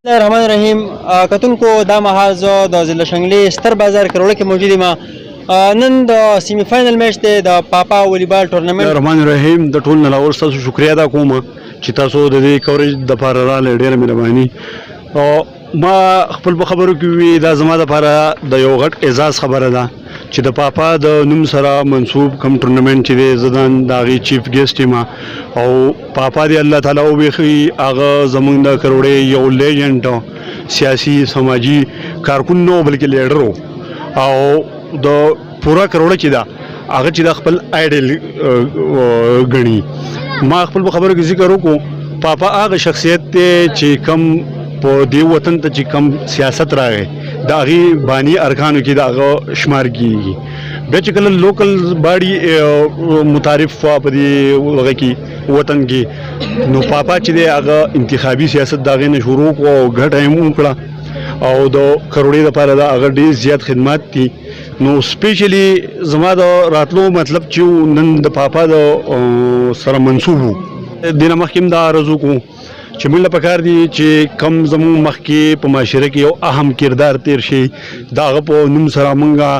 الله الرحمن الرحیم. کتونکو، دا مهال زه د ضلع شنګلې ستر بازار کروړه کې موجود یم. نن د semi final match دی د پاپا والیبال ټورنمنت. الرحمن الرحیم. د ټول نه اول ستاسو شکریا ادا کوم چې تاسو د دې coverage د پاره راغلی، ډیره مهرباني. او ما خپل په خبرو کې وی، دا زما د پاره د یو غټ اعزاز خبره ده چې د پاپا د نوم سره منسوب کم ټورنمنت چې دی، زه د هغې chief guest یم. او پاپا دی الله تعالی وبخي، هغه زمونږ د کروړې یو legend سیاسي سماجي کارکون نه، بلکې لیډر او د پورا کروړه چې دا هغه چې د خپل idol غني. ما خپل په خبرو کې ذکر وکړو، پاپا هغه شخصیت دی چې کم په دې وطن ته چې کم سیاست راغی، د هغې بانی ارکانو کې د هغه شمار کیږي. بیا چې کله local body متعارف په دې هغه کې وطن کې، نو پاپا چې دی هغه انتخابي سیاست د هغې نه شروع کړو او ګټه یې وکړه او د کروړې لپاره دا هغه ډېر زیات خدمات دي. نو specially زما د راتلو مطلب چې نن د پاپا د سره منسوب وو، دینه مخکې هم دا عرض وکړو چې موږ له پکار دي چې کم زموږ مخکې په معاشره کې یو اهم کردار تیر شي، د هغه په نوم سره مونږه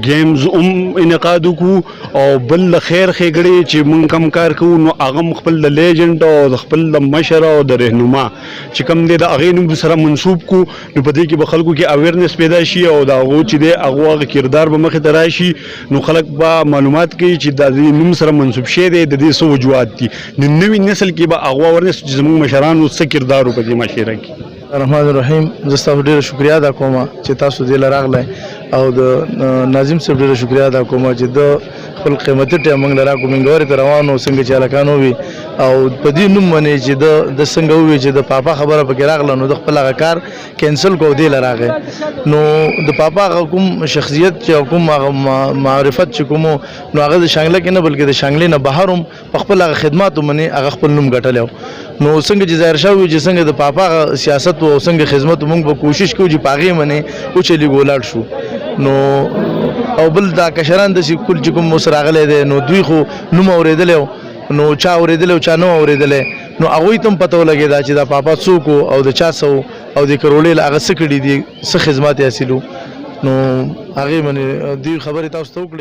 games هم انعقاد وکړو او بل د خیر ښېګړې چې مونږ کم کار کوو، نو هغه هم خپل د legend او د خپل د مشر او د رهنما چې کم دی، د هغې نوم سره منسوب کو. نو په دې کې به خلکو کې awareness پیدا شي او د هغو چې دی هغو هغه کردار به مخې ته راشي، نو خلک به معلومات کوي چې د دې نوم سره منسوب شوی دی، د دې څه وجوهات دي. نو نوي نسل کې به هغو awareness چې زموږ مشرانو څه کردار و په دې معاشره کې. الرحمن الرحیم. زه ستاسو ډیره شکریا ادا کوم چې تاسو دې لراغلی او د ناظم صاحب ډیره شکریا ادا کوم چې د خپل قیمتي ټایم موږ له راکړو. منګورې ته روانو، څنګه چې هلکانو وي او په دې نوم باندې چې د څنګه ووي چې د پاپا خبره پکې راغله، نو د خپل هغه کار cancel کو، دې لراغی. نو د پاپا هغه کوم شخصیت چې کوم هغه معرفت چې کوم، نو هغه د شانګله کې نه، بلکې د شانګلې نه بهر هم په خپل هغه خدماتو باندې هغه خپل نوم ګټلی. نو څنګه چې ظاهر شاه وي چې څنګه د پاپا هغه سیاست او څنګه خدمت، موږ به کوشش کوو چې په هغې باندې وچلېږو، ولاړ شو. نو او بل دا کشران د کل چې کوم اوس راغلی دی، نو دوی خو نوم اورېدلی، نو چا اورېدلی او چا نه اورېدلی، نو هغوی ته هم پته ولګېده چې دا پاپا څوک او د چا څه او د کروړې له هغه څه کړي دي، څه خدمات یې حاصلو. نو هغې باندې دوی خبرې تاسو ته وکړې.